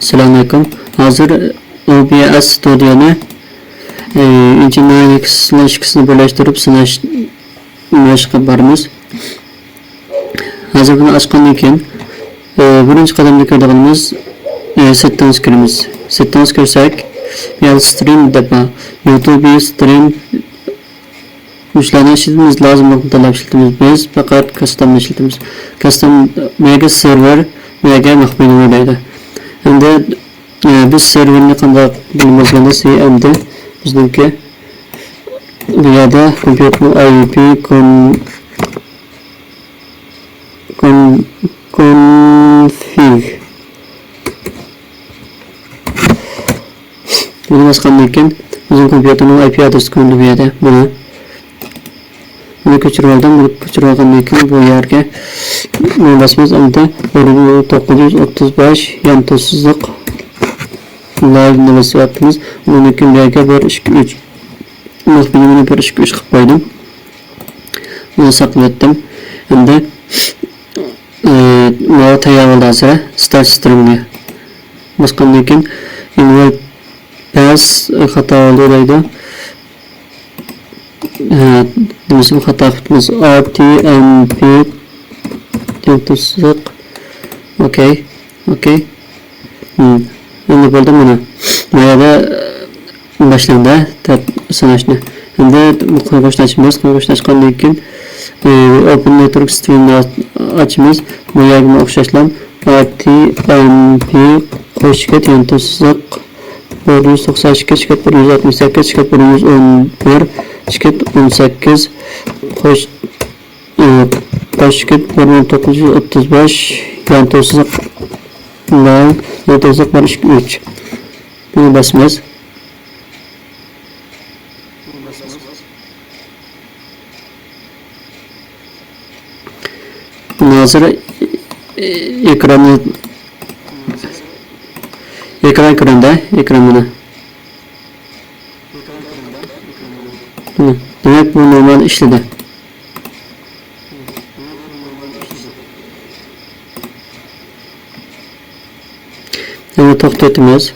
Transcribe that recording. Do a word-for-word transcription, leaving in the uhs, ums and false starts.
ئەسسالامۇئەلەيكۇم. ھازىر ئو بى ئەس ستۇدىيونى، ئى، ئىنچىنايىكىسىنى ئىككىسىنى بىرلەشتۈرۈپ سىناش مەشقى بارىمىز. ھازىر بۇنى ئاچقاندىن كېيىن، ئى، بىرىنچى قەدەمدە كۆرىدىغىنىمىز، ئى، سېتتىڭىز كىرىمىز. سېتتىڭىز كىرسەك، بۇ يەردە سترىم دەپ بار. يۇتۇب سترىم مۇشۇلارنى ئىشلىتىمىز، لازىملىقنى تاللاپ ئىشلىتىمىز. بىز پەقەت كاستامنى ئىشلىتىمىز. كاستام بۇ يەرگە سېرۋېر، بۇ يەرگە مەخپىي نومۇر دەيدۇ. ئەمدى، ئە، بىز سېرۋېرنى قانداق بىلىمىز دېگەندە، سى ئەم دى بىزنىڭكى بۇ يەردە كومپيۇتېرنىڭ ئاي پى كون-، كون-، كونفىگ. بۇنى باسقاندىن كېيىن بىزنىڭ كومپيۇتېرنىڭ ئاي پى ئادرېسى كۆرۈنىدۇ بۇ يەردە. مانا. بۇنى كۆچۈرۈپ ئالدىم. بۇنى كۆچۈرۈپ ئالغاندىن كېيىن بۇ يەرگە بۇنى باسىمىز. ئەمدى بىر مىڭ توققۇز يۈز ئوتتۇز بەش يانتۇ سىزىق لايۋنى بېسىۋاتىمىز. ئۇنىڭدىن كېيىن بۇ يەرگە بىر، ئىككى، ئۈچ. مەخپىينى بىر، ئىككى، ئۈچ قىلىپ قويدۇم. بۇنى ساقلىۋەتتىم. ئەمدى، ئى، ماۋۇ تەييار بولدى ھازىر. ستارت سترىمگە باسقاندىن كېيىن، ئىنۋايت پاس خاتا بولدى دەيدۇ. ھە، نېمىسىمۇ خاتا قىپتىمىز. ئار تى ئېم پى يانتۇ سىزىق. ئوكەي، ئوكەي. ھىم. ئەمدى بولدى مانا. ما يەردە، ئە، باشلاندى، تەپ ساناشنى. ئەمدى بۇ قويغۇچنى ئاچىمىز. قويغۇچنى ئاچقاندىن كېيىن، ئى، ئوپېن نېتورك سترىمنى ئاچىمىز. بۇ يەرگىمۇ ئوخشاشلا ئار تى ئېم پى قوش چېكىت يانتۇ سىزىق بىر يۈز توقسان ئىككى چېكىت بىر يۈز ئاتمىش سەككىز چېكىت بىر يۈز ئون بىر چېكىت ئون سەككىز قوش، ئى، قوش چېكىت بىر مىڭ توققۇز يۈز ئوتتۇز بەش يانتۇ سىزىق لاي يانتۇ سىزىق بىر ئىككى ئۈچ. بۇنى باسىمىز. ھازىر ئېكراننى، ئېكران كۆرۈندى، ئېكران مانا. مانا، دېمەك، بۇ نورمال ئىشلىدى. يەنە توختىتىمىز.